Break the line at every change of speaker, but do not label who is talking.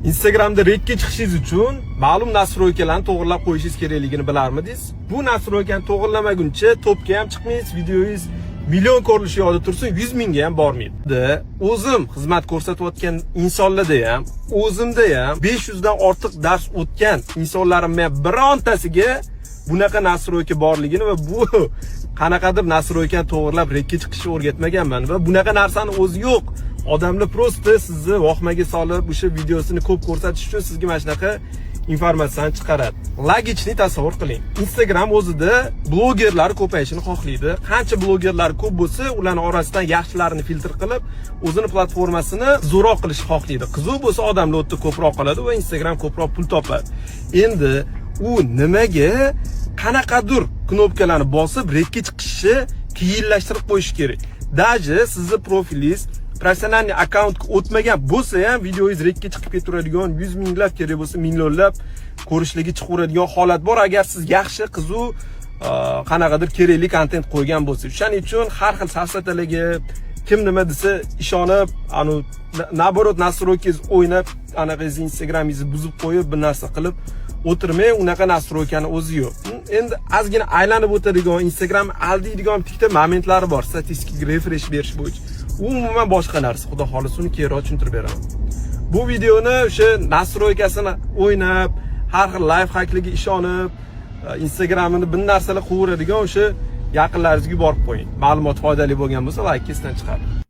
Instagramda рек ka chiqishingiz uchun ma'lum настройка larni to'g'irlab qo'yishingiz kerakligini bilarmidingiz? Bu настройка ni to'g'irlamaguncha topga ham chiqmaysiz, videongiz million ko'rilishi yoqda tursin, 100 mingga ham bormaydi. O'zim xizmat ko'rsatayotgan insonlarda ham, o'zimda ham 500 dan ortiq dars o'tgan insonlarimni ham birontasiga bunaqa настройка borligini va bu qanaqadir настройка ni to'g'irlab рек ka chiqishni o'rgatmaganman va bunaqa narsani o'zi yo'q. Odamlar просто sizni vohmaga solib, o'sha videosini ko'p ko'rsatish uchun sizga mana shunaqa informatsiyani chiqaradi. Логичный tasavvur qiling. Instagram o'zida blogerlar ko'payishini xohlaydi. Qancha blogerlar ko'p bo'lsa, ularning orasidan yaxshilarini filtr qilib, o'zini platformasini zo'roq qilishni xohlaydi. Qiziq bo'lsa, odamlar u yerda ko'proq qoladi va Instagram ko'proq pul topadi. Endi u nimaga qanaqadir knopkalarni bosib рек ka chiqishni qiyinlashtirib qo'yish kerak? Даже sizni profilingiz профессиональный akkauntga o'tmagan bo'lsa ham, videongiz рек ka chiqib ketaveradigan, 100 minglab, kerak bo'lsa millionlab ko'rishligi chiqaveradigan holat bor, agar siz yaxshi, qiziq, qanaqadir kerakli kontent qo'ygan bo'lsangiz. O'shaning uchun har xil safsatalarga, kim nima desa ishonib, anu наоборот, настройка ngiz o'ynab, anaqangizni, Instagramingizni buzib qo'yib, bir narsa qilib o'tirmang, unaqa настройка ni o'zi yo'q. Endi ozgina aylanib o'tadigan, Instagram aldaydigan bitta momentlari bor, statistikaga refresh berish bo'yicha. U umuman boshqa narsa. Xudo xohlasa, uni keyinroq tushuntirib beraman. Bu videoni o'sha настройка sini o'ynab, har xil лайфхак larga ishonib, Instagramini bir narsalar qilaveradigan o'sha yaqinlaringizga yuborib qo'ying. Ma'lumot foydali bo'lgan bo'lsa, layk esdan chiqaring.